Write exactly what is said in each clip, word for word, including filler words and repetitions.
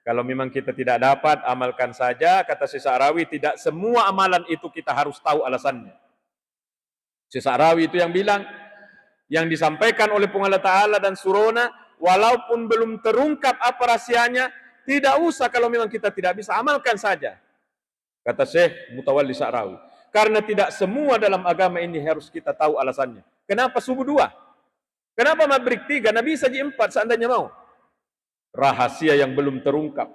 Kalau memang kita tidak dapat, amalkan saja, kata Syekh Sa'rawi, tidak semua amalan itu kita harus tahu alasannya. Syekh Sa'rawi itu yang bilang, yang disampaikan oleh Puang Allah Ta'ala dan surona, walaupun belum terungkap apa rahasianya, tidak usah kalau memang kita tidak bisa, amalkan saja. Kata Syekh Mutawalli Sa'rawi. Karena tidak semua dalam agama ini harus kita tahu alasannya. Kenapa subuh dua? Kenapa maghrib tiga? Nabi saja empat seandainya mau. Rahasia yang belum terungkap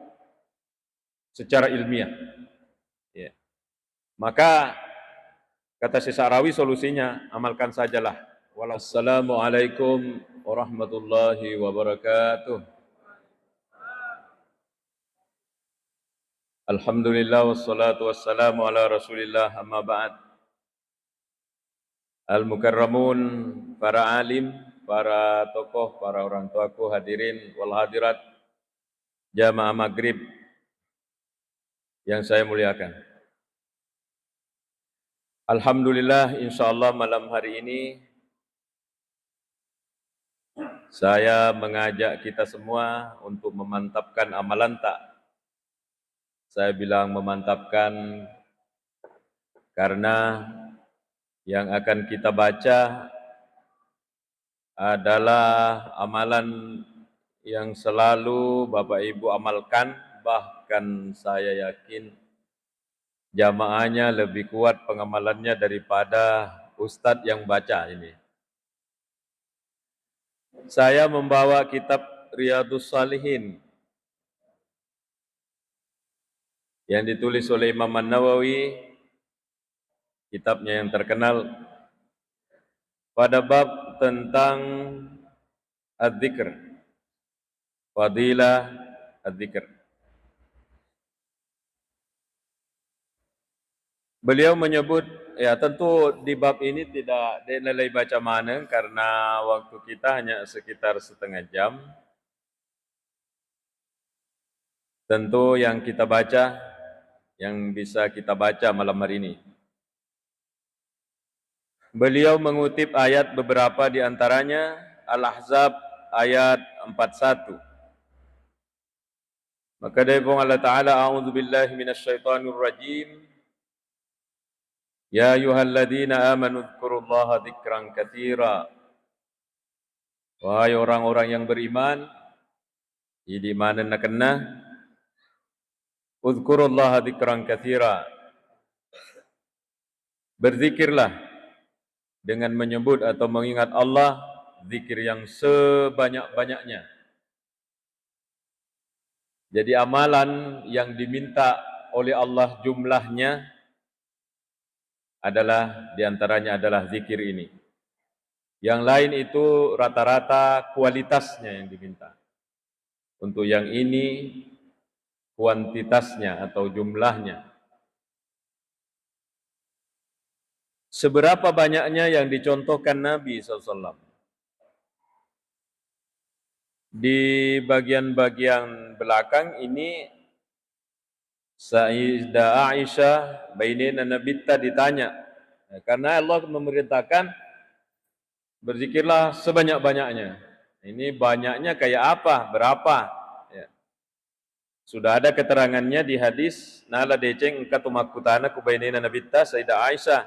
secara ilmiah. Ya. Maka kata Syekh Sa'rawi solusinya, amalkan sajalah. Walau Assalamualaikum warahmatullahi wabarakatuh. Alhamdulillah, wassalatu wassalamu ala Rasulillah, amma ba'd. Al-mukarramun, para alim, para tokoh, para orang tuaku, hadirin wal hadirat, jamaah maghrib yang saya muliakan. Alhamdulillah, insya Allah malam hari ini saya mengajak kita semua untuk memantapkan amalanta. Saya bilang memantapkan karena yang akan kita baca adalah amalan yang selalu Bapak Ibu amalkan, bahkan saya yakin jamaahnya lebih kuat pengamalannya daripada ustadz yang baca ini. Saya membawa kitab Riyadhus Shalihin yang ditulis oleh Imam An-Nawawi, kitabnya yang terkenal, pada bab tentang adzikir, fadilah adzikir. Beliau menyebut, ya, tentu di bab ini tidak, de' nalai baca maneng karena waktu kita hanya sekitar setengah jam. Tentu yang kita baca, yang bisa kita baca malam hari ini. Beliau mengutip ayat beberapa di antaranya Al-Ahzab ayat empat satu. Maka dari Puang Allah Ta'ala, "A'udzu billahi minasyaitonir rajim. Ya ayyuhalladzina amanu dzkurullaha dzikran katsira." Wahai orang-orang yang beriman, idi maneng nakenna, "Udzkurullaha dzikran katsira." Berzikirlah dengan menyebut atau mengingat Allah, zikir yang sebanyak-banyaknya. Jadi, amalan yang diminta oleh Allah jumlahnya adalah, diantaranya adalah zikir ini. Yang lain itu rata-rata kualitasnya yang diminta. Untuk yang ini, kuantitasnya atau jumlahnya. Seberapa banyaknya yang dicontohkan Nabi sallallahu alaihi wasallam? Di bagian-bagian belakang ini, Sayyidah Aisyah, bainena Nabitta, ditanya. Ya, karena Allah memerintahkan, "Berzikirlah sebanyak-banyaknya." Ini banyaknya kayak apa? Berapa? Ya. Sudah ada keterangannya di hadis, nala deceng engka tu makkutana ku bainena Nabitta, Sayyidah Aisyah.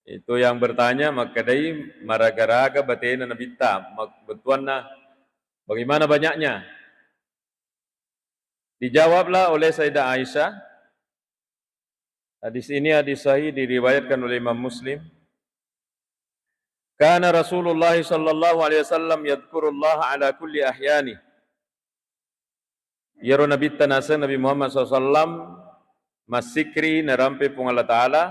Itu yang bertanya, makkedai maraga-raga batena Nabitta, mak-, bettuanna, "Bagaimana banyaknya?" Dijawablah oleh Sayyidah Aisyah, hadis ini hadis sahih, diriwayatkan oleh Imam Muslim. Kana Rasulullah sallallahu alaihi wasallam yadzkurullaha ala kulli ahyani. Iyaro Nabitta naseng Nabi Muhammad sallallahu alaihi wasallam massikri narampe Puang Allah Ta'ala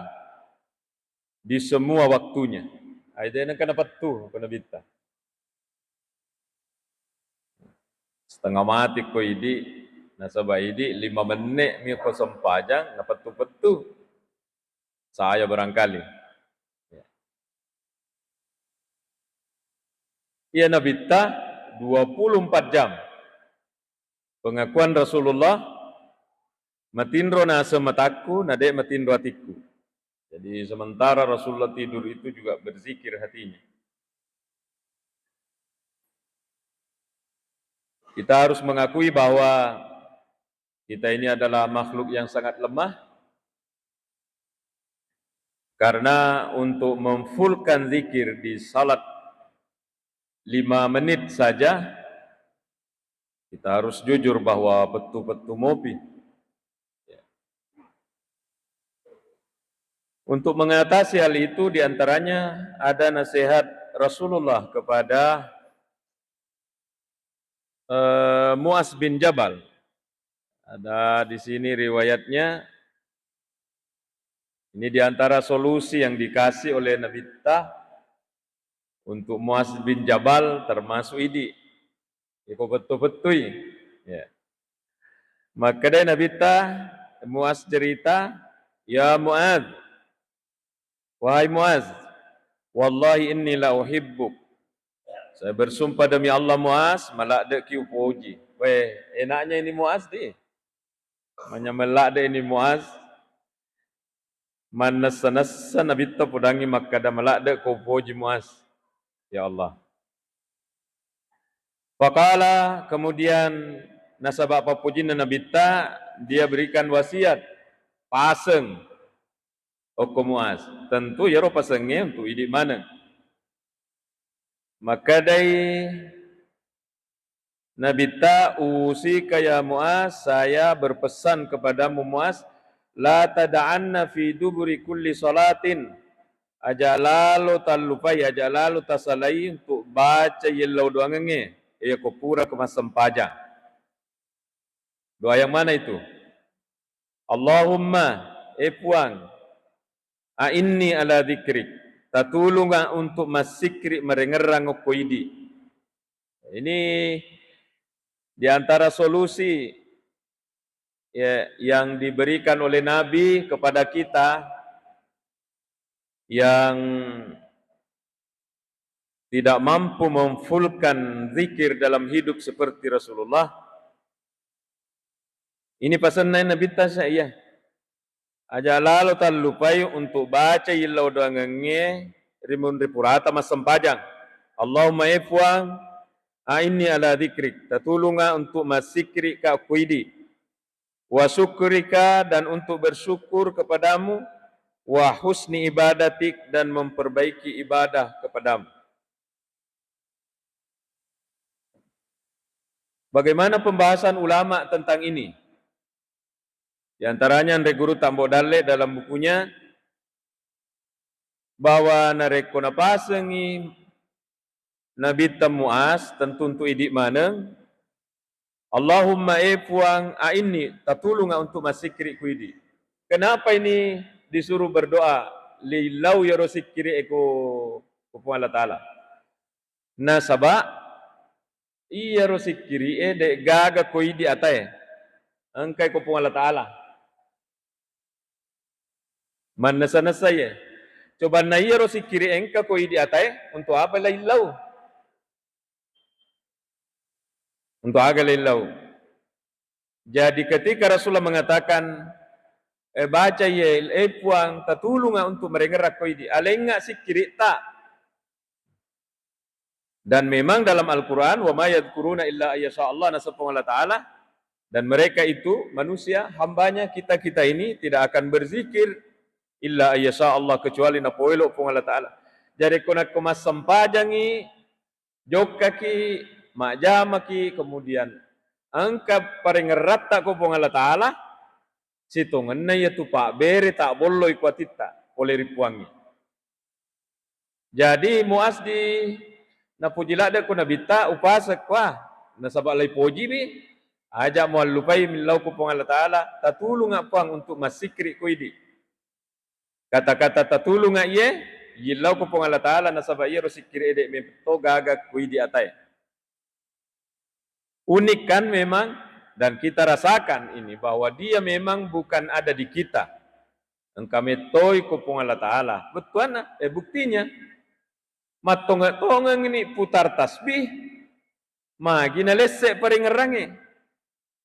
di semua waktunya. Ai de' nengka napettu ko Nabitta. Setengah mati ko idi, nasaba idi lima menit mi ko sempajang, napettu-pettu. Saya barangkali. Iya Nabitta dua puluh empat jam. Pengakuan Rasulullah, "Matinro naseng matakku, na de' matinro atikku." Jadi, sementara Rasulullah tidur itu juga berzikir hatinya. Kita harus mengakui bahwa Kita ini adalah makhluk yang sangat lemah, karena untuk memfullkan zikir di salat lima menit saja, kita harus jujur bahwa pettu-pettu mopi. Ya. Untuk mengatasi hal itu, diantaranya ada nasihat Rasulullah kepada eh, Muaz bin Jabal. Ada di sini riwayatnya. Ini di antara solusi yang dikasih oleh Nabitta untuk Muaz bin Jabal, termasuk idi. Iko pettu-pettui. Ya. Makkedai Nabitta, Muaz cerita, "Ya Muaz, wahai Muaz, wallahi inni la uhibbuk." Saya bersumpah demi Allah Muaz, maladde'ki upoji. Weh, enaknya ini Muaz di. Manya maladde ini Muaz. Mannessa-nessa Nabitta podangngi makkada, "Maladde ko upoji Muaz." Ya Allah. Faqala, kemudian nasaba pappojinna Nabitta, dia berikan wasiat, paseng okko Muaz. Tentu yero pasengnge untuk idi maneng. Makkedai Nabitta, "Usika ya Muaz, saya berpesan kepadamu Muaz, la tada'anna fi duburi kulli salatin." Aja lalo tallupai, aja lalo tasalai untuk baca yellau doangengnge, iya ko pura ko massempajang. Doa yang mana itu? Allahumma, eh Puang, a'inni ala dzikrik, tatulunga untuk massikri marengerrang okko idi. Ini di antara solusi, ya, yang diberikan oleh Nabi kepada kita yang tidak mampu memfullkan zikir dalam hidup seperti Rasulullah. Ini pasenna Nabitta sa iya. Aja lalo tallupai untuk baca illau doangengnge rimunri purata massempajang. Allahumma, eh Puang, a'inni ala dzikrik, tatulunga untuk massikri ka kuidi, wa syukrika, dan untuk bersyukur kepadamu, wa husni ibadatik, dan memperbaiki ibadah kepadamu. Bagaimana pembahasan ulama tentang ini? Di antaranya Anre Guru Tambo Dalle dalam bukunya, bahwa narekko napasengi Nabitta Muaz, tentu untuk idi maneng, Allahumma, eh Puang, a'inni, tatulunga untuk massikiri kuidi. Kenapa ini disuruh berdoa? Lillau yaro sikkiri e ko, ko Puang Allah Ta'ala. Nasaba iyaro sikkiri e de gaga ko idi atae. Engkai ko Puang Allah Ta'ala. Mannessa-nessa iye. Cobanna iyaro sikkiri engka ko idi atae, untuk apa laillau? Untuk aga laillau? Jadi ketika Rasulullah mengatakan, eh, baca iye, eh Puang, tatulunga untuk marengerra ko idi, alengnga sikkiritta. Dan memang dalam Al-Quran, "Wa ma yadzkuruna illa ayyasha Allah," naseng Puang Allah Ta'ala, dan mereka itu manusia, hambanya, kita-kita ini tidak akan berzikir illa ayyasha Allah, kecuali napoelo Puang Allah Ta'ala. Jadi ko nakko massempajangi, jokkaki, majjamaki, kemudian engka parengerratta ko Puang Allah Ta'ala, sitongenna iyatu pabbere tabbolloi ku atitta pole ri Puangnge. Jadi Muaz di napuji ladde ko Nabitta, upasek kua, nasaba laipojiwi, aja muallupai millau ko Puang Allah Ta'ala, tatulunga Puang untuk massikiri ko idi. Kata-kata tatulunga iye, yillau ko Puang Allah Ta'ala, nasaba iyaro sikkiri e de metto gaga ko idi atae. Unik kan memang, dan kita rasakan ini bahwa dia memang bukan ada di kita. Engka mettoi ko Puang Allah Ta'ala. Bettuanna, eh, buktinya. Mattonge-tongeng ini putar tasbih, magi nalesse parengerrangnge.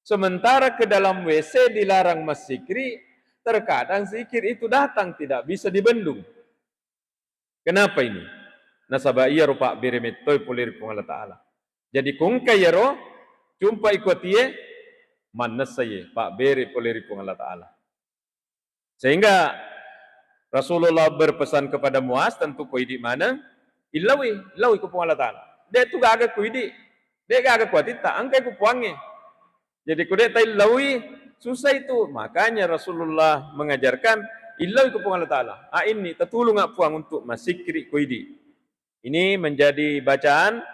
Sementara ke dalam W C dilarang massikiri, terkadang zikir itu datang, tidak bisa dibendung. Kenapa ini? Nasaba iyaro pabbere mettoi pole ri Puang Allah Ta'ala. Jadi ko engka iyaro, cumpa iko atie, mannessa ye, pabbere pole ri Puang Allah Ta'ala. Sehingga Rasulullah berpesan kepada Muaz, tentu ko idi maneng, illaui, illaui ko Puang Allah Ta'ala. De' tu gaga ku idi, de' gaga ku atitta, engkai ku Puangnge. Jadi ko de' taillaui, susah itu. Makanya Rasulullah mengajarkan, illaui ko Puang Allah Ta'ala. A'inni, tatulunga Puang untuk massikkiri ko idi. Ini menjadi bacaan,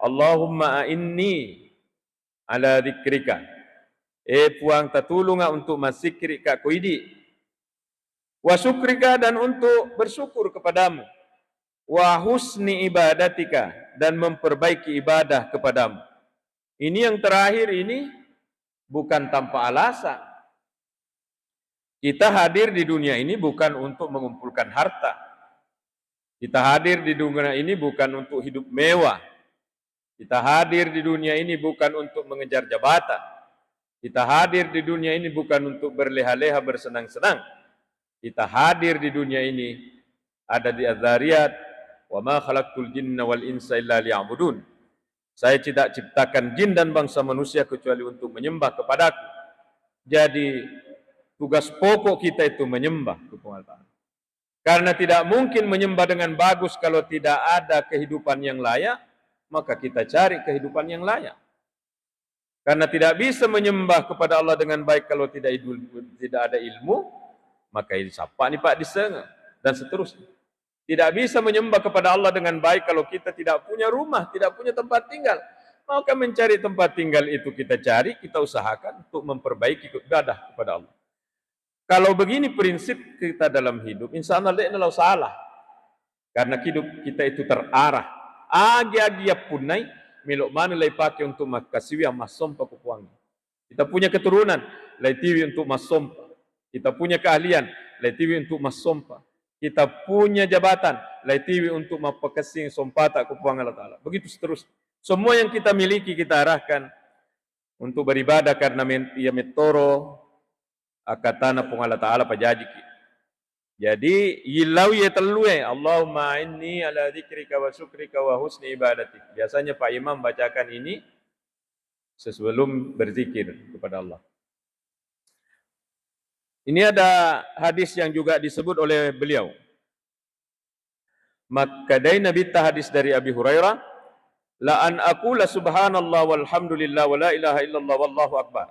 Allahumma a'inni ala dzikrika. Eh Puang, tatulunga untuk massikkirika ko idi. Wa syukrika, dan untuk bersyukur kepadamu. Wa husni ibadatika, dan memperbaiki ibadah kepadamu. Ini yang terakhir ini bukan tanpa alasan. Kita hadir di dunia ini bukan untuk mengumpulkan harta. Kita hadir di dunia ini bukan untuk hidup mewah. Kita hadir di dunia ini bukan untuk mengejar jabatan. Kita hadir di dunia ini bukan untuk berleha-leha, bersenang-senang. Kita hadir di dunia ini, ada di Az-Zariyat, "Wa ma khalaqtul jinna wal insa illa liya'budun." Saya tidak ciptakan jin dan bangsa manusia kecuali untuk menyembah kepadaku. Jadi, tugas pokok kita itu menyembah ke Puang Allah Ta'ala. Karena tidak mungkin menyembah dengan bagus kalau tidak ada kehidupan yang layak, maka kita cari kehidupan yang layak. Karena tidak bisa menyembah kepada Allah dengan baik kalau tidak idul-, tidak ada ilmu, maka ini sapa ni Pak disenge, dan seterusnya. Tidak bisa menyembah kepada Allah dengan baik kalau kita tidak punya rumah, tidak punya tempat tinggal. Maka mencari tempat tinggal itu kita cari, kita usahakan untuk memperbaiki ibadah kepada Allah. Kalau begini prinsip kita dalam hidup, insya Allah de' nalo salah. Karena hidup kita itu terarah. Agi-agi yappunnai, melo' maneng lai pake untuk makkasiwiang, massompa ku Puang. Kita punya keturunan, lai tiwi untuk massompa. Kita punya keahlian, lai tiwi untuk massompa. Kita punya jabatan, lai tiwi untuk mappakessing sompata ku Puang Allah Ta'ala. Begitu seterusnya. Semua yang kita miliki, kita arahkan untuk beribadah karena men-, iya mettoro akkatana Puang Allah Ta'ala pajajiki. Jadi, yillau ye tellue, "Allahumma a'inni ala dzikrika wa syukrika wa husni ibadatik." Biasanya Pak Imam bacakan ini sebelum berzikir kepada Allah. Ini ada hadis yang juga disebut oleh beliau. Makkedai Nabitta, hadis dari Abi Hurairah, "La an aqula subhanallah walhamdulillah wa la ilaha illallah wallahu akbar."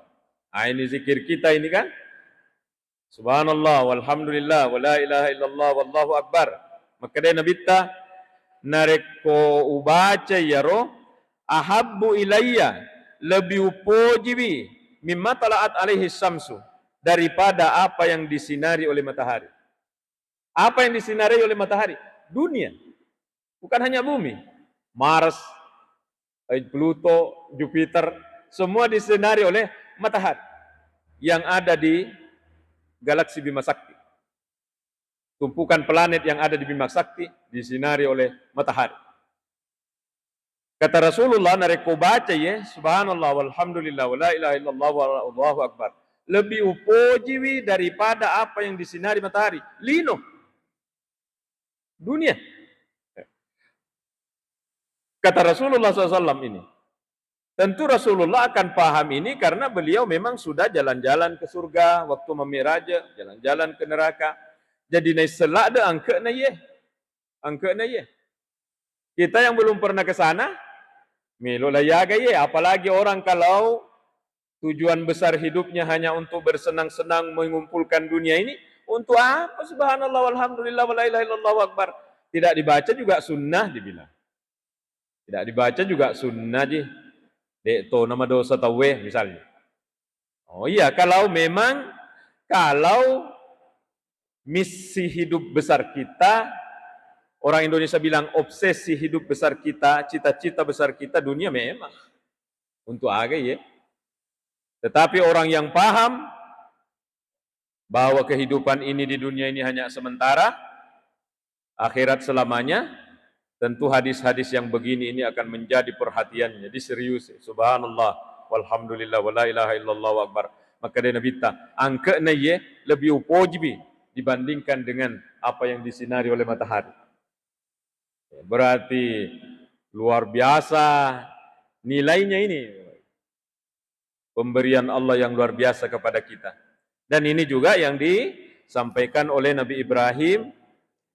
Ah, ini zikir kita ini kan? Subhanallah walhamdulillah wa la ilaha illallah wallahu akbar. Makkedai Nabitta, narekko ubaca iyaro, "Ahabbu ilayya," lebbi upojiwi, "mimma tala'at alaihi syamsu," daripada apa yang disinari oleh matahari. Apa yang disinari oleh matahari? Dunia. Bukan hanya bumi. Mars, eh, Pluto, Jupiter, semua disinari oleh matahari yang ada di galaksi Bima Sakti. Tumpukan planet yang ada di Bima Sakti disinari oleh matahari. Kata Rasulullah, narekko baca ye, "Subhanallah walhamdulillah wa la ilaha illallah wallahu akbar," lebih upojiwi daripada apa yang disinari matahari. Lino. Dunia. Kata Rasulullah sallallahu alaihi wasallam ini. Tentu Rasulullah akan paham ini karena beliau memang sudah jalan-jalan ke surga waktu mammiraja, jalan-jalan ke neraka. Jadi naisseng ladde angke'na ye. Angke'na ye. Kita yang belum pernah ke sana, melo lah yaga ye. Apalagi orang kalau tujuan besar hidupnya hanya untuk bersenang-senang mengumpulkan dunia ini, untuk apa subhanallah walhamdulillah wa la ilaha illallah akbar? Tidak dibaca juga sunnah, dibilang. Tidak dibaca juga sunnah ji. Dek to nama dosa tauwe, misalnya. Oh iya, kalau memang, kalau misi hidup besar kita, orang Indonesia bilang obsesi hidup besar kita, cita-cita besar kita dunia memang. Untuk aga ye? Tetapi orang yang paham bahwa kehidupan ini di dunia ini hanya sementara, akhirat selamanya, tentu hadis-hadis yang begini ini akan menjadi perhatiannya, diseriusi. Subhanallah, walhamdulillah, wa la ilaha illallah wa akbar. Makkedai Nabitta, angke'na ye lebih upojiwi dibandingkan dengan apa yang disinari oleh matahari. Berarti luar biasa nilainya ini. pemberian Allah yang luar biasa kepada kita. Dan ini juga yang disampaikan oleh Nabi Ibrahim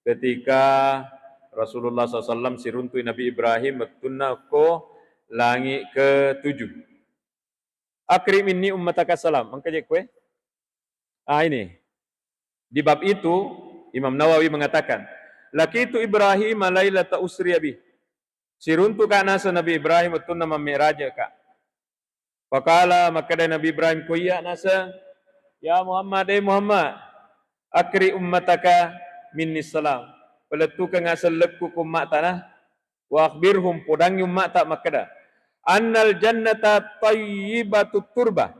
ketika Rasulullah sallallahu alaihi wasallam siruntui Nabi Ibrahim wettunna ko langi ketujuh. "Aqri minni ummataka salam." Engka je kue? Ah, ini. Di bab itu, Imam Nawawi mengatakan, "Laqitu Ibrahim lailata usriya bih." Siruntuka naseng Nabi Ibrahim wettunna mammi'rajka. Faqala, makkeda Nabi Ibrahim, ko iya naseng, "Ya Muhammad, eh Muhammad, aqri ummataka minni salam." Palettukeng sellekku ku umma'ta na, wa akhbirhum, podangi umma'ta makkeda, "Annal jannata tayyibatut turba."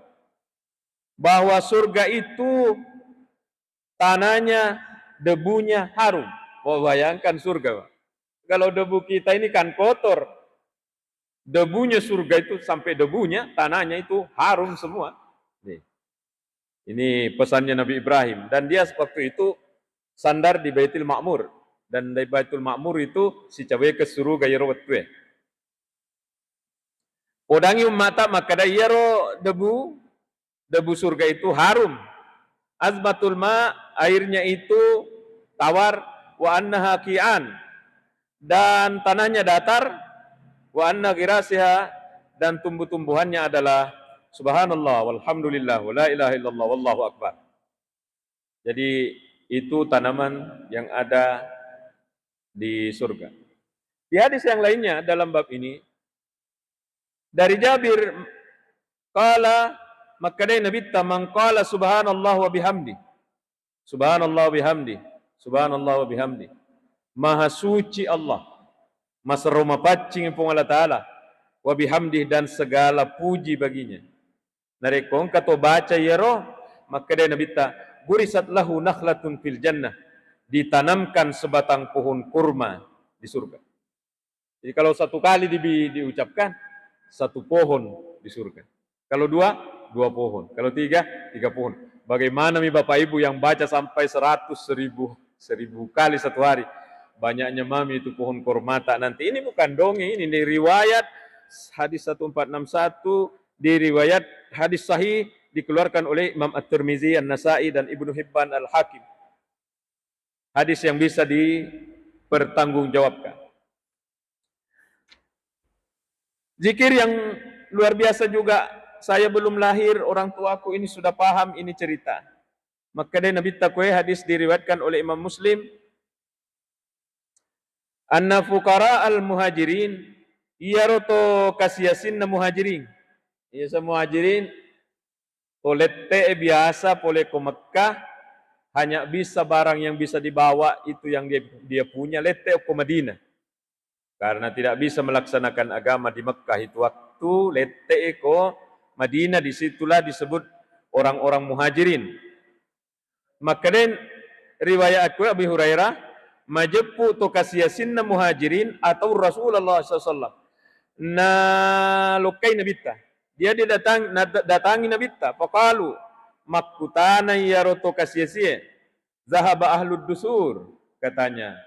Bahwa surga itu tanahnya, debunya harum. Wah, bayangkan surga, Pak. Kalau debu kita ini kan kotor. Debunya surga itu sampai debunya, tanahnya itu harum semua. Nih. Ini pesannya Nabi Ibrahim. Dan dia waktu itu sandar di Baitul Ma'mur. Dan dari Baitul Ma'mur itu sicawe ke surga iyaro wettue. Podangi ummata makkeda, iyaro debu, debu surga itu harum. Azbatul ma, airnya itu tawar, wa annaha qi'an, dan tanahnya datar, wa anna ghirasiha, dan tumbuh-tumbuhannya adalah, subhanallah, walhamdulillah, wa la ilaha illallah, wallahu akbar. Jadi, itu tanaman yang ada di surga. Di hadis yang lainnya dalam bab ini, dari Jabir, qala, makkedai Nabitta, "Man qala subhanallah wa bihamdi." Subhanallah wa bihamdi. Subhanallah wa bihamdi. Maha suci Allah. Maserro mapaccing Puang Allah Ta'ala. Wa bihamdi, dan segala puji baginya. Narekko engka to baca iyaro, makkedai Nabitta, "Gurisat lahu nakhlatun fil jannah," ditanamkan sebatang pohon kurma di surga. Jadi kalau satu kali dibi-, diucapkan, satu pohon di surga. Kalau dua, dua pohon. Kalau tiga, tiga pohon. Bagaimana mi Bapak Ibu yang baca sampai seratus, seribu, seribu kali satu hari? Banyaknya mami itu pohon kormata nanti. Ini bukan dongeng, ini, ini riwayat hadis satu empat enam satu, di riwayat hadis sahih dikeluarkan oleh Imam At-Tirmizi, An-Nasai, dan Ibnu Hibban, Al-Hakim. Hadis yang bisa dipertanggungjawabkan. Zikir yang luar biasa juga, saya belum lahir, orang tuaku ini sudah paham ini cerita. Makkedai Nabitta kue, hadis diriwayatkan oleh Imam Muslim, "Anna fuqara al-muhajirin," iyaro to kasiasinna muhajirin. Iya sa muhajirin, to lette'e biasa pole ko Mekkah, hanya bisa barang yang bisa dibawa itu yang dia, dia punya, lette'e ko Madinah. Karena tidak bisa melaksanakan agama di Mekkah itu waktu, lette'e ko Madinah, disitulah disebut orang-orang muhajirin. Makkedai riwayat aku Abi Hurairah, majeppu to kasiasinna muhajirin atau Rasulullah sallallahu alaihi wasallam. Nalokkai Nabitta. Dia didatang-, na-, datangi Nabitta. Faqalu, makkutana iyaro to kasiasie. Zahaba ahlud dusur, katanya.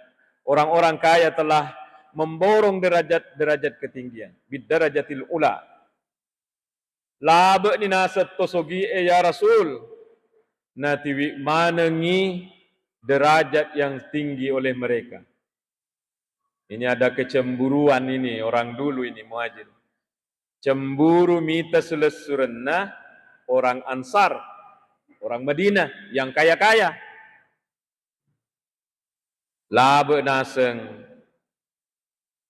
Orang-orang kaya telah memborong derajat-derajat ketinggian. Bid darajatil ula. Labe'ni naseng to sogi'e, ya Rasul, natiwi manengi derajat yang tinggi oleh mereka. Ini ada kecemburuan ini orang dulu ini, muhajir. Cemburu mita selessurenna orang Ansar, orang Madinah yang kaya-kaya. Labe naseng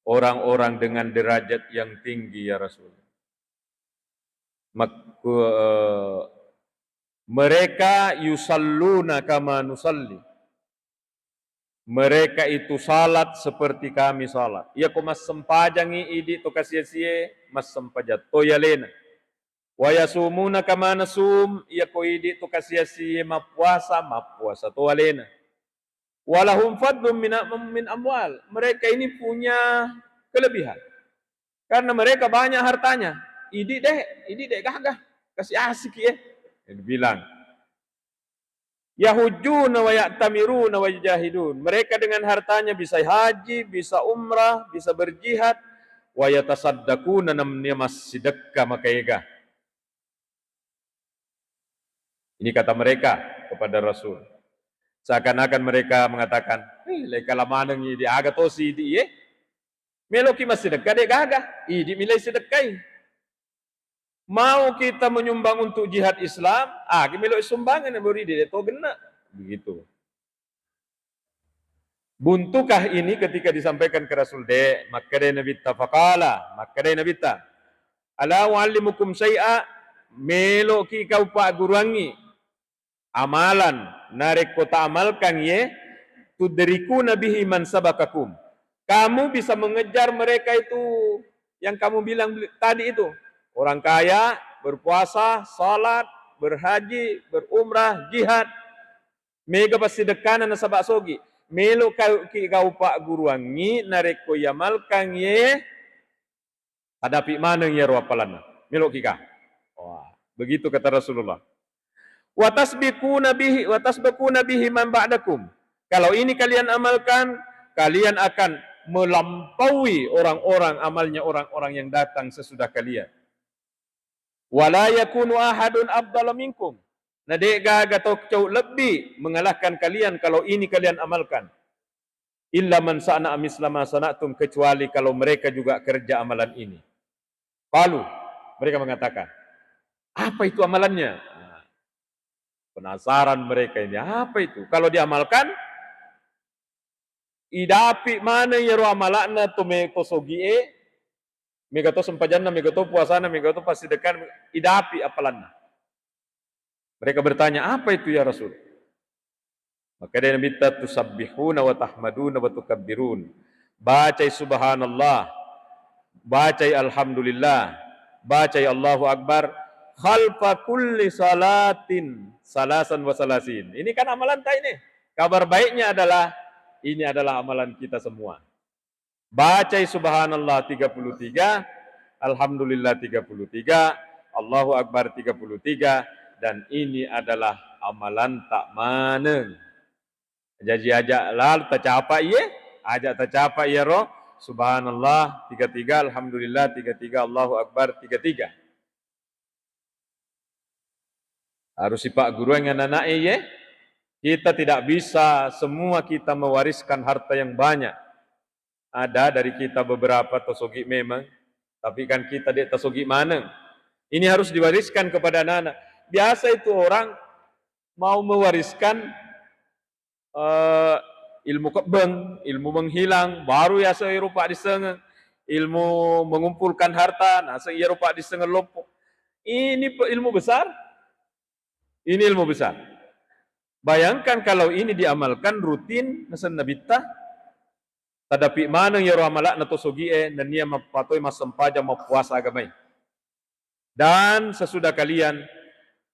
orang-orang dengan derajat yang tinggi, ya Rasul. Mak-, eh, mereka yusalluna kama nusalli. Mereka itu salat seperti kami salat. Iya ko massempajangi idi to kasiasie, massempajang to alena. Wa yasumuna kama nasum, iya ko idi to kasiasie mappuasa, mappuasa to alena. Walahum fadlun min, min amwal. Mereka ini punya kelebihan. Karena mereka banyak hartanya. Idi de, idi de gagah. Kasih asik ya. Dia bilang. Yahujjuna wa ya'tamiruna wa yujahidun. Mereka dengan hartanya bisa haji, bisa umrah, bisa berjihad. Wa yatasaddaquna, namnia massidekka makaega. Ini kata mereka kepada Rasul. Seakan-akan mereka mengatakan, "Eh, lekala manengi di aga tosi di ye? Meloki massidekka de gaga, idi milai sidekkai. Mau kita menyumbang untuk jihad Islam, agi melo sumbangan yang beri de to genna." Begitu. Buntukah ini ketika disampaikan ke Rasul? De, makkeda Nabitta, faqala, makkeda Nabitta, "Ala uallimukum syai'a, meloki kau pagguruangi amalan, narekko taamalkan ye, tudrikuna bihi man sabakakum." Kamu bisa mengejar mereka itu yang kamu bilang tadi itu. Orang kaya, berpuasa, salat, berhaji, berumrah, jihad. Mega passidekkana nasaba sogi. Melo kau ki gau pagguruangi narekko iamalkan ye, hadapi maneng iyaro appalanna. Meloki ka. Wah, begitu kata Rasulullah. "Watasbiquna bihi, watasbiquna bihi man ba'dakum." Kalau ini kalian amalkan, kalian akan melampaui orang-orang amalnya orang-orang yang datang sesudah kalian. "Wala yakunu ahadun afdala minkum." Na de gaga tau cau lebbi mengalahkan kalian kalau ini kalian amalkan. "Illa man sana'a misla ma sana'tum," kecuali kalau mereka juga kerja amalan ini. Qalu, mereka mengatakan, "Apa itu amalannya?" Nah, penasaran mereka ini, apa itu? Kalau diamalkan, idapi mana iyaro amalakna to me-, to sogie, mega to sempajanna, mega to puasana, mega to passidekkana, idapi appalanna. Mereka bertanya, "Apa itu ya Rasul?" Makkeda Nabitta, "Tusabbihuna wa tahmaduna wa tukabbirun." Bacai subhanallah, bacai alhamdulillah, bacai Allahu Akbar, khalfa kulli salatin salasan wa salasin. Ini kan amalan ta ini. Kabar baiknya adalah, ini adalah amalan kita semua. Bacai subhanallah tiga puluh tiga, alhamdulillah tiga puluh tiga, Allahu Akbar tiga puluh tiga, dan ini adalah amalan ta maneng. Jaji aja lalo tacapa iye, aja tacapa iyaro subhanallah tiga tiga, alhamdulillah tiga tiga, Allahu Akbar tiga tiga. Harus sipagguruang anak-anak ye. Kita tidak bisa semua kita mewariskan harta yang banyak. Ada dari kita beberapa tosogi memang, tapi kan kita dek tosogi maneng. Ini harus diwariskan kepada anak-anak. Biasa itu orang mau mewariskan eh, ilmu kebbeng, ilmu menghilang, baru yaseng iyaro paddissengeng, ilmu mengumpulkan harta, naseng iyaro paddissengeng loppo. Ini pe-, ilmu besar. Ini ilmu besar. Bayangkan kalau ini diamalkan rutin, naseng Nabitta, tadapi maneng iyaro amalakna to sogie, nennia mappatoi massempajang, mappuasa agamai. Dan sesudah kalian,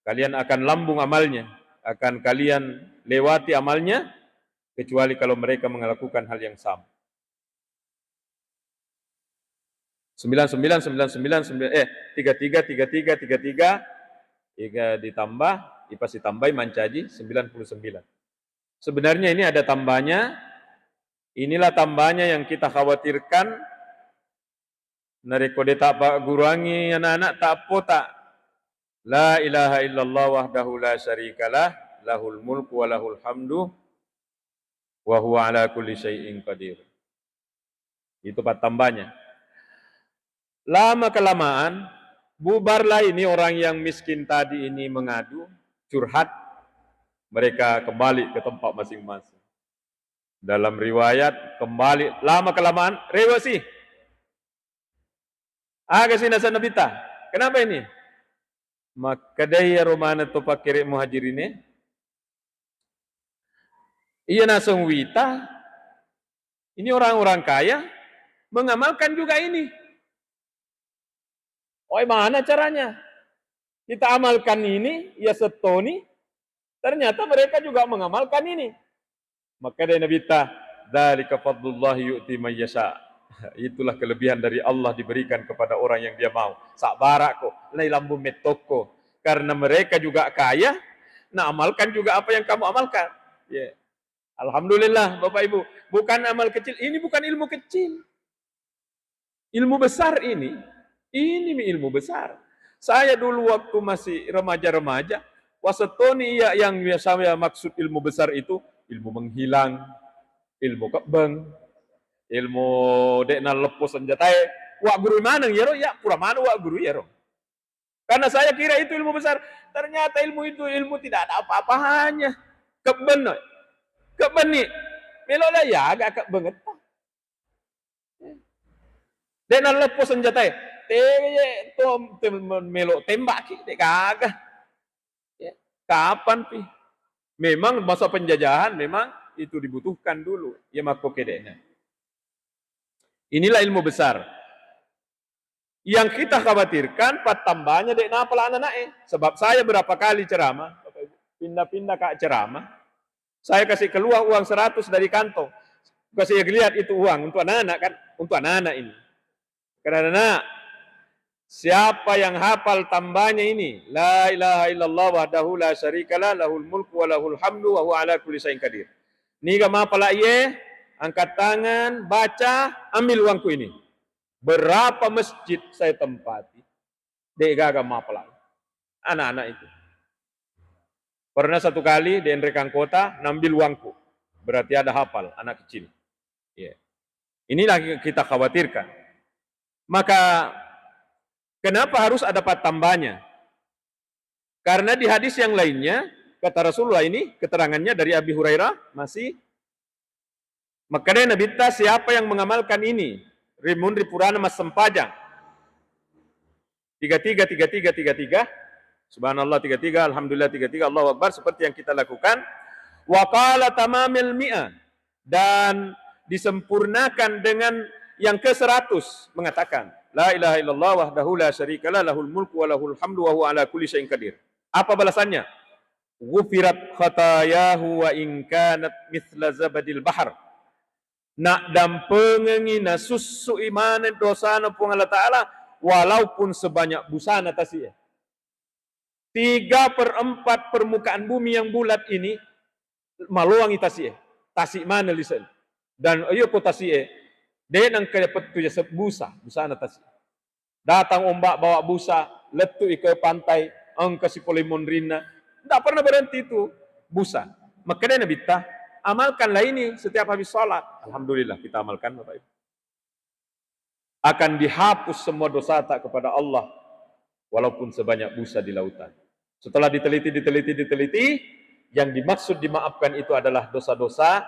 kalian akan lambung amalnya, akan kalian lewati amalnya, kecuali kalau mereka melakukan hal yang sama. Sembilan sembilan, sembilan sembilan, sembilan, eh, tiga tiga, tiga tiga, tiga tiga, jika ditambah, ipasi tambai mancaji sembilan puluh sembilan. Sebenarnya ini ada tambahnya, inilah tambahnya yang kita khawatirkan. Narekko de tapagguruangi anak-anak, tappota, "La ilaha illallah wahdahu la syarikalah, lahul mulku wa lahul hamdu, wa huwa ala kulli syai'in qadir." Itu pattambanya. Lama-kelamaan, bubarlah ini orang yang miskin tadi ini mengadu, curhat, mereka kembali ke tempat masing-masing. Dalam riwayat, kembali, lama-kelamaan, rewesi. Aga si naseng Nabitta, "Kenapa ini?" Makkedai iyaro maneng to pakkere Muhajirine, "Iya naseng wita, ini orang-orang kaya mengamalkan juga ini." Oi, mana caranya? Kita amalkan ini, ya setoni, ternyata mereka juga mengamalkan ini. Makkeda Nabitta, "Dzalika fadlullahi yu'ti may yasha." Itulah kelebihan dari Allah diberikan kepada orang yang Dia mau. Sabbara'ko, nailambung mettokko. Karena mereka juga kaya, naamalkan juga apa yang kamu amalkan. Ya. Alhamdulillah, Bapak Ibu. Bukan amal kecil, ini bukan ilmu kecil. Ilmu besar ini, ini mi ilmu besar. Saya dulu waktu masih remaja-remaja, Wasettoni iya yang biasa ya maksud ilmu besar itu, ilmu menghilang, ilmu kebbeng, ilmu dek naleppo senjatae. Wa guru maneng yero, ya pura maneng wa guru yero. Karena saya kira itu ilmu besar. Ternyata ilmu itu ilmu tidak ada apa-apanya. Kebbeng, kebbeng ni. Melo lah ya agak kebbeng. Dek naleppo senjatae. Te, to, te, melo tembak ki, dek gaga. Ya, kapan pi? Memang masa penjajahan memang itu dibutuhkan dulu. Ya makko kedekna. Inilah ilmu besar. Yang kita khawatirkan, pattambanya dek napa la anak-anak e. Sebab saya berapa kali ceramah, pindah-pindah kak ceramah. Saya kasih keluar uang seratus dari kantong. Kasih lihat itu uang untuk anak-anak kan, untuk anak-anak ini. Karena anak, siapa yang hafal tambanya ini, la ilaha illallah wahdahu la syarikalah, lahul mulku wa lahul hamdu wa huwa ala kulli syai'in qadir. Niga mapala iye, angkat tangan, baca, ambil uangku ini. Berapa masjid saya tempati, dek gaga mapala. Anak-anak itu. Pernah satu kali di Enrekang Kota, nambil uangku. Berarti ada hafal, anak kecil. Ya. Inilah kita khawatirkan. Maka, kenapa harus ada pattambanya? Karena di hadis yang lainnya, kata Rasulullah ini, keterangannya dari Abi Hurairah, masih makkeda Nabitta, siapa yang mengamalkan ini, rimun ripurana massempajang, tiga tiga, tiga tiga, tiga tiga. Subhanallah tiga tiga, Alhamdulillah tiga tiga, Allahu Akbar, seperti yang kita lakukan. Wa qala tamamil mi'ah, dan disempurnakan dengan yang ke seratus, mengatakan, la ilaha illallah wahdahu la syarikalah, lahul mulku wa lahul hamdu wa huwa ala kulli syai'in qadir. Apa balasannya? Ghufirat khatayahu wa in kanat mithla zabadil bahar. Naddampengengi, nasussu'i maneng dosana Puang Allah Ta'ala, walaupun sebanyak busana tasi'e. Tiga per empat permukaan bumi yang bulat ini maloangi tasi'e. Tasi' maneng lise'na. Dan iyo ko tasi'e, de' nengka pettu yaseng busa, busana tasi'. Datang ombak bawa busa, lettu'i ke pantai, engka sipole monrinna. Ndak pernah berhenti itu busa. Makkeda Nabitta, amalkanlah ini setiap habis sholat. Alhamdulillah, kita amalkan, Bapak Ibu. Akan dihapus semua dosata kepada Allah, walaupun sebanyak busa di lautan. Setelah diteliti, diteliti, diteliti, yang dimaksud dimaafkan itu adalah dosa-dosa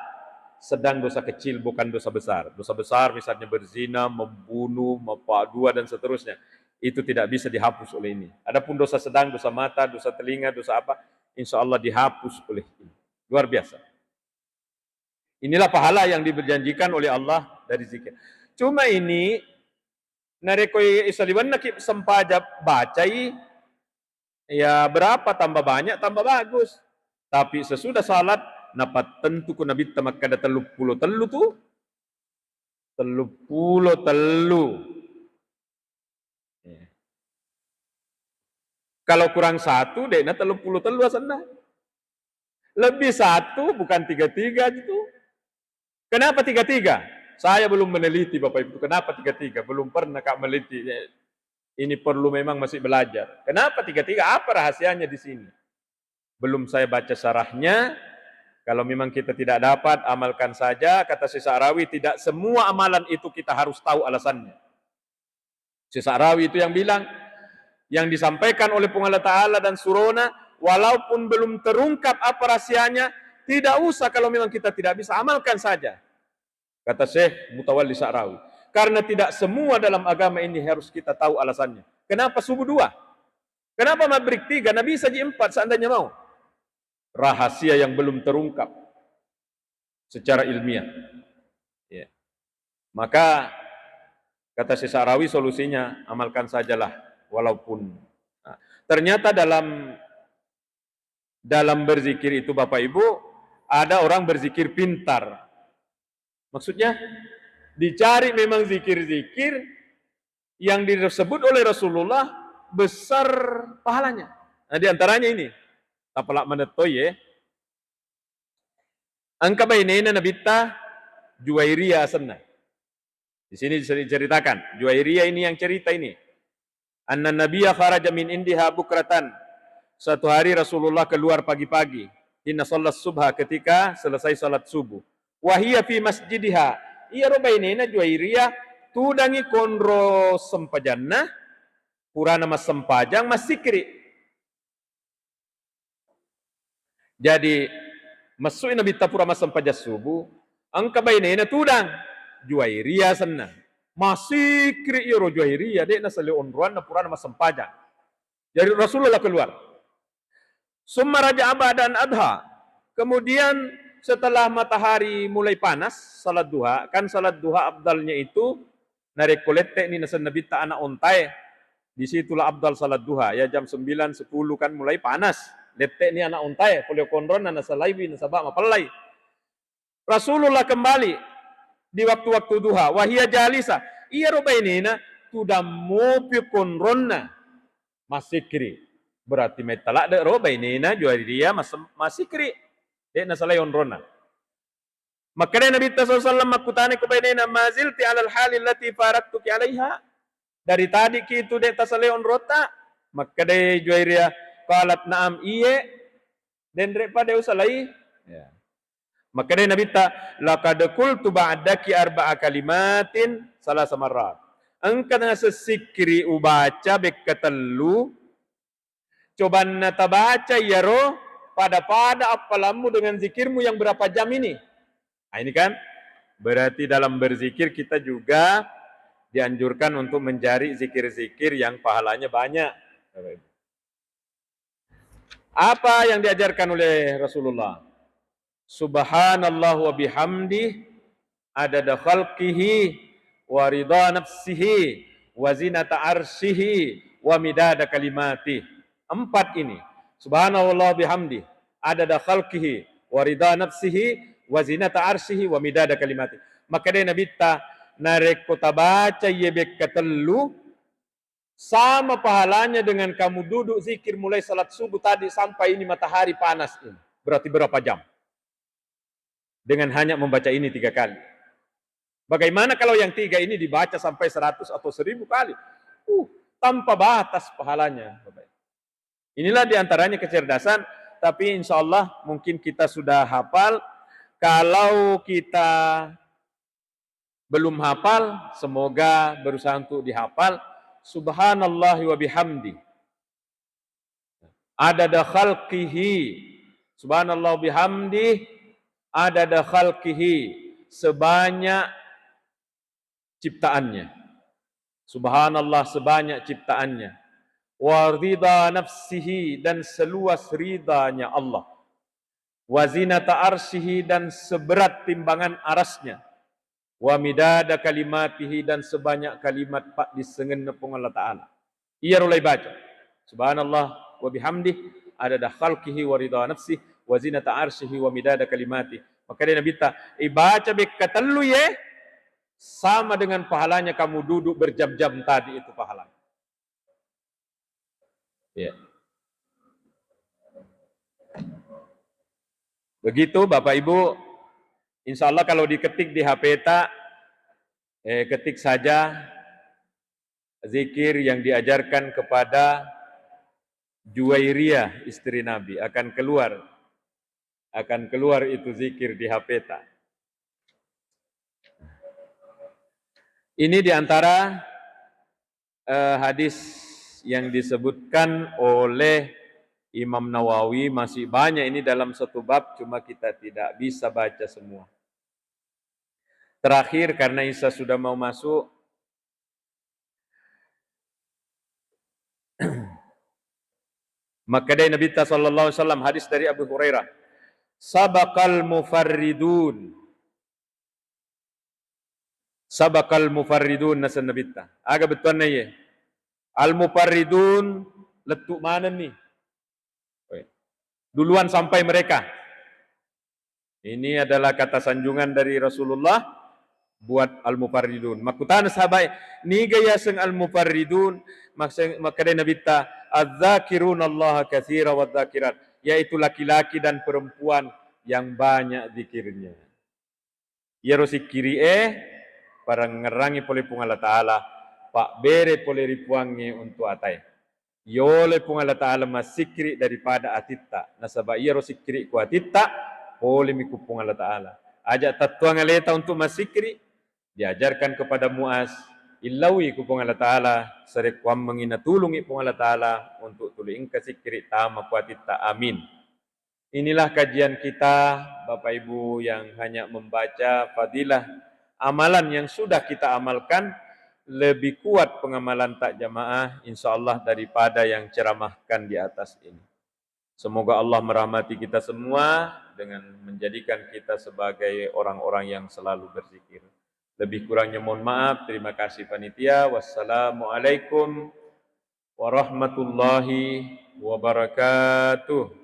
sedang, dosa kecil, bukan dosa besar. Dosa besar misalnya berzina, membunuh, mepakdua, dan seterusnya. Itu tidak bisa dihapus oleh ini. Adapun dosa sedang, dosa mata, dosa telinga, dosa apa, insya Allah dihapus oleh ini. Luar biasa. Inilah pahala yang dijanjikan oleh Allah dari zikir. Cuma ini, narekko isaliwennaki sempaja bacai, ya berapa tambah banyak, tambah bagus. Tapi sesudah salat, napattentuku Nabitta makkeda telluppulo tellu tu, telluppulo tellu. Iya. Kalau kurang satu, de'na telluppulo tellu asenna. Lebih satu, bukan tiga tiga gitu. Kenapa tiga tiga? Saya belum meneliti, Bapak Ibu, kenapa tiga tiga? Belum pernah, Kak, meneliti. Ini perlu memang masih belajar. Kenapa tiga tiga? Apa rahasianya di sini? Belum saya baca syarahnya. Kalau memang kita tidak dapat, amalkan saja. Kata Syekh Sa'rawi, tidak semua amalan itu kita harus tahu alasannya. Syekh Sa'rawi itu yang bilang, yang disampaikan oleh Puang Allah Ta'ala dan surona, walaupun belum terungkap apa rahasianya, tidak usah, kalau memang kita tidak bisa, amalkan saja. Kata Syekh Mutawalli Sa'rawi. Karena tidak semua dalam agama ini harus kita tahu alasannya. Kenapa subuh dua? Kenapa maghrib tiga? Nabi saja empat seandainya mau. Rahasia yang belum terungkap secara ilmiah. Ya. Maka kata Syekh Sa'rawi solusinya amalkan sajalah walaupun. Nah, ternyata dalam dalam berzikir itu, Bapak Ibu, ada orang berzikir pintar. Maksudnya, dicari memang zikir-zikir yang disebut oleh Rasulullah besar pahalanya. Nah, di antaranya ini. Tapalak manettoi, ya. Engka bainena Nabitta, Juwairiyah asenna. Di sini diceritakan, Juwairiyah ini yang cerita ini. Anna Nabiya kharaja min indiha bukratan. Suatu hari Rasulullah keluar pagi-pagi, hina shallat subha, ketika selesai salat subuh. Wa hiya fi masjidiha, iyaro bainena Juwairiyah tudangi konro sempajanna, purana massempajang, massikri. Jadi, messu'i Nabitta pura massempajang subuh, engka bainena tudang, Juwairiyah asenna. Massikri iyaro Juwairiyah, de' nasalai onroanna purana massempajang. Jadi Rasulullah keluar. Summa raja'a ba'da an adha. Kemudian setelah matahari mulai panas, salat duha, kan salat duha afdalnya itu narekko lette'ni naseng Nabitta ana' ontae, disitulah afdal salat duha, ya jam sembilan, sepuluh kan mulai panas. Lette'ni ana' ontae, polio konronna nasalaiwi nasaba' mapellai. Rasulullah kembali di waktu-waktu duha, wa hiya jalisa. Iyaro bainena tudang mopi konronna massikri. Berarti metta ladde' ro bainena Juwairiyah mas-, massikri. De' nasalai onronna. Makkeda Nabitta sallallahu alaihi wasallam, makkutanai ko bainena, "Ma zilti alal hali allati faraktuki alaiha?" Dari tadi ki itu de' tasalai onrota? Makkeda Juwairiyah, qalat, "Na'am, iye." Denre pa de' usalai. Ya. Makkeda Nabitta, "Laqad qultu ba'daki arba'a kalimatin salasa marrat." Engka nasessikkiri ubaca bekka tellu, cobanna tabaca iyaro pada-pada appalammu dengan zikirmu yang berapa jam ini. Nah, ini kan berarti dalam berzikir kita juga dianjurkan untuk mencari zikir-zikir yang pahalanya banyak. Apa yang diajarkan oleh Rasulullah? Subhanallah wa bihamdih, adada khalqihi, wa ridha nafsihi, wa zinata arsyihi, wa midada kalimatih. Empat ini. Subhanallah bihamdih, adada khalqihi, wa ridha nafsihi, wa zinata arsyihi, wa midada kalimatih. Makkeda Nabitta, narekko tabaca iye bekka tellu, sama pahalanya dengan kamu duduk zikir mulai salat subuh tadi sampai ini matahari panas ini. Berarti berapa jam? Dengan hanya membaca ini tiga kali. Bagaimana kalau yang tiga ini dibaca sampai seratus atau seribu kali? Uh, tanpa batas pahalanya, Bapak Ibu. Inilah diantaranya kecerdasan, tapi insya Allah mungkin kita sudah hafal. Kalau kita belum hafal, semoga berusaha untuk dihafal. Subhanallahi wa bihamdi. Adada khalqihi. Subhanallah bihamdi. Adada khalqihi. Sebanyak ciptaannya. Subhanallah, sebanyak ciptaannya. Wa ridha nafsihi, dan seluas ridhanya Allah. Wa zinata arsyihi, dan seberat timbangan arasnya. Wa midada kalimatihi, dan sebanyak kalimat paddissengenna Puang Allah Ta'ala. Iyaro lai baca. Subhanallah wa bihamdih, adada khalqihi wa ridha nafsih, wa zinata arsyihi wa midada kalimati. Makkeda Nabitta, ibaca bekka tellu ye, sama dengan pahalanya kamu duduk berjam-jam tadi itu pahalanya. Ya. Begitu Bapak Ibu, insya Allah kalau diketik di H P ta, eh, ketik saja zikir yang diajarkan kepada Juwairiyah, istri Nabi, akan keluar, akan keluar itu zikir di H P ta. Ini di antara, eh, hadis yang disebutkan oleh Imam Nawawi, masih banyak ini dalam satu bab, cuma kita tidak bisa baca semua. Terakhir, karena Isya sudah mau masuk, makkedai Nabitta sallallahu alaihi wasallam, hadis dari Abu Hurairah, "Sabaqal mufarridun." Sabaqal mufarridun, naseng Nabitta. Aga bettuanna iye? Al mufarridun, lettu manenni. Duluan sampai mereka. Ini adalah kata sanjungan dari Rasulullah buat al-mufarridun. Makkutana sahabat, niga yaseng al-mufarridun? Maksud, makkeda Nabitta, "Adz-dzakirunallaha katsira wadz-dzakirat," yaitu laki-laki dan perempuan yang banyak zikirnya. Iyaro sikkiri'e parengngerangngi pole Puang Allah Ta'ala, pabbere pole ri Puangnge untu atae. Yolai Puang Allah Ta'ala massikkiri daripada atitta. Nasaba iyaro sikkiri ku atitta, polemi ku Puang Allah Ta'ala. Aja tattuang aleta untuk massikkiri, diajarkan kepada Muaz, illaui ku Puang Allah Ta'ala, sarekkuammengi natulungi Puang Allah Ta'ala untuk tuli engka sikkiri tama ku atitta. Amin. Inilah kajian kita, Bapak Ibu, yang hanya membaca fadilah amalan yang sudah kita amalkan, lebih kuat pengamalan tak jamaah, insya Allah, daripada yang ceramahkan di atas ini. Semoga Allah merahmati kita semua dengan menjadikan kita sebagai orang-orang yang selalu berzikir. Lebih kurangnya mohon maaf. Terima kasih panitia. Wassalamualaikum warahmatullahi wabarakatuh.